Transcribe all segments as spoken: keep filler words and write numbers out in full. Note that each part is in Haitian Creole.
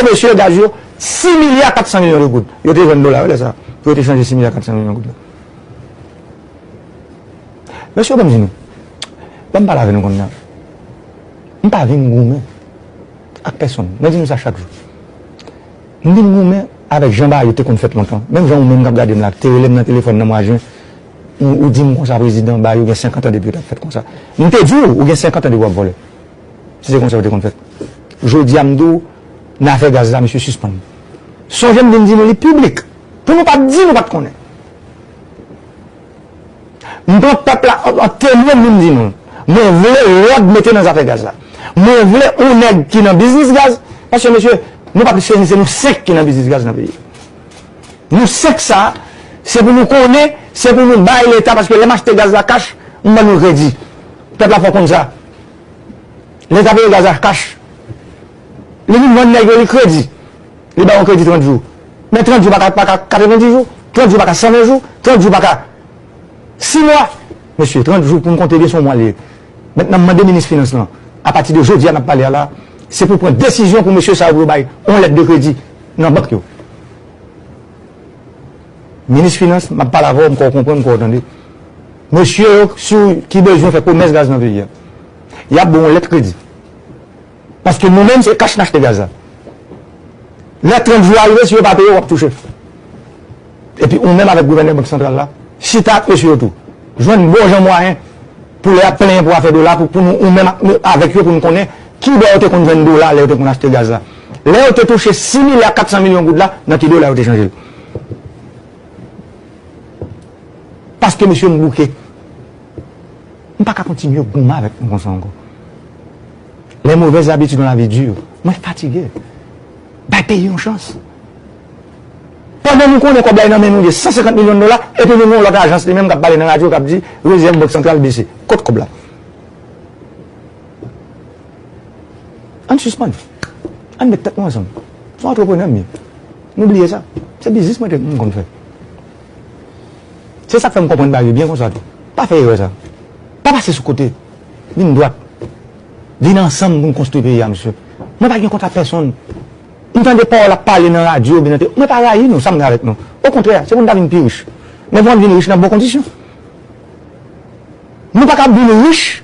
mesye gaz yo sis milya kat san milyon de goud. Yo te vann dola, wi, lè sa. Pou yo te chanje sis milya kat san milyon goud la. Mesye, ban m di nou, ban m pale avè nou konnya. M pa vin goumen ak pèsonn. Mwen di nou sa chak jou. M vin goumen avèk jan bagay yo te konn fèt lontan. Menm jan ou menm k ap gade m la, te rele m nan telefòn nan mwa jen, ou, ou di m konsa, prezidan, bagay yo gen senkant an depi yo t ap fèt konsa. M te di w, ou gen senkant an depi w ap vòlè. Si se konsa yo te konn fèt. Jodi a, m di w, nan afè gaz la, mesye, sispann. Sonje m vin di nou li piblik. Pou nou pa t di nou pa t konnen. M pran pèp la an, an temwen, m vin di nou. Mwen vle lòd mete nan zafè gaz la. Mwen vle yon nèg ki nan biznis gaz. Paske, mesye, nou pa plis ke nou, se nou senk ki nan biznis gaz nan peyi a. Nou senk sa, se pou nou konnen, se pou nou bay Leta, paske lè m achte gaz la kach, m ban nou kredi. Pèp la fò konn sa. Leta peye gaz la kach. Li vin vann nèg yo li kredi. Li ba yon kredi trant jou. Men trant jou pa ka, pa ka katrevenndis jou. Trant jou pa ka san ven jou. Trant jou pa ka sis mwa. Mesye, trant jou pou n konte byen, se yon mwa li ye. Mentnan, m mande minis finans lan, apati de jodi a n ap pale a la, se pou pran desizyon pou mesye sa yo pou yo bay yon lèt de kredi nan bank yo. Minis finans, m ap pale avè w, m kwè w konprann, m kwè w tande. Mesye yo, si w, ki bezwen fè komès gaz nan peyi a, y ap ba w yon lèt kredi. Paske nou menm, se kach n achte gaz la. Lè trant jou a rive, si yo pa peye, w ap touche. Epi ou menm avèk gouvènè Bank Santral la, chita ak mesye yo tou. Jwenn bon jan mwayen pou lè y ap plenyen pou afè dola, pou, pou nou, ou menm ak, avèk yo, pou nou konnen ki bò yo te konn jwenn dola lè yo te konn achte gaz la. Lè yo te touche sis milya kat san milyon goud la, nan ki dola yo te chanje l? Paske mesye m bouke. M pa ka kontinye goumen avèk nou konsa ankò. Les mauvaises habitudes dans la vie durent. Mwen fatige. Bay peyi yon chans. Pandan nou konnen kòb la nan men nou, gen san senkant milyon dola, epi nou gen yon lòt ajans li menm k ap pale nan radyo, k ap di rezèv Bank Santral bese. Kot kòb la? Ann sispann. Ann met tèt nou ansanm. Se yon antreprenè m ye. Nou bliye sa. Se biznis mwen te, m konn fè. Se sa k fè m konprann bagay yo byen konsa tou. Pa fè erè sa. Pa pase sou kote. Vin dwat. Vin ansanm pou n konstwi peyi a, mesye. Mwen pa gen kont ak pèsonn. M tande pawòl ap pale nan radyo, oubyen nan te-, mwen pa rayi nou, sa m gen avèk nou. Okontrè, se pou n ta vin pi rich. Men pou n vin rich nan bon kondisyon. Nou pa ka vin rich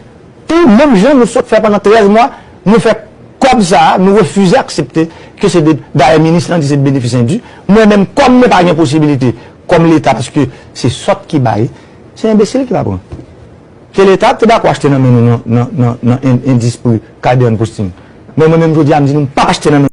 tou, menm jan nou sot fè pandan trèz mwa, nou fè kòb sa a, nou refize aksepte ke se de, dayè minis lan di se de benefis endu. Mwen menm, kòm mwen pa gen posibilite, kòm Leta, paske se sòt ki bay, se enbesil ki va pran. Ke Leta te dakò achte nan men nou nan, nan, nan, nan en-, endistri Caribbean Posting. Men mwen menm jodi a, m di nou, m p ap achte nan men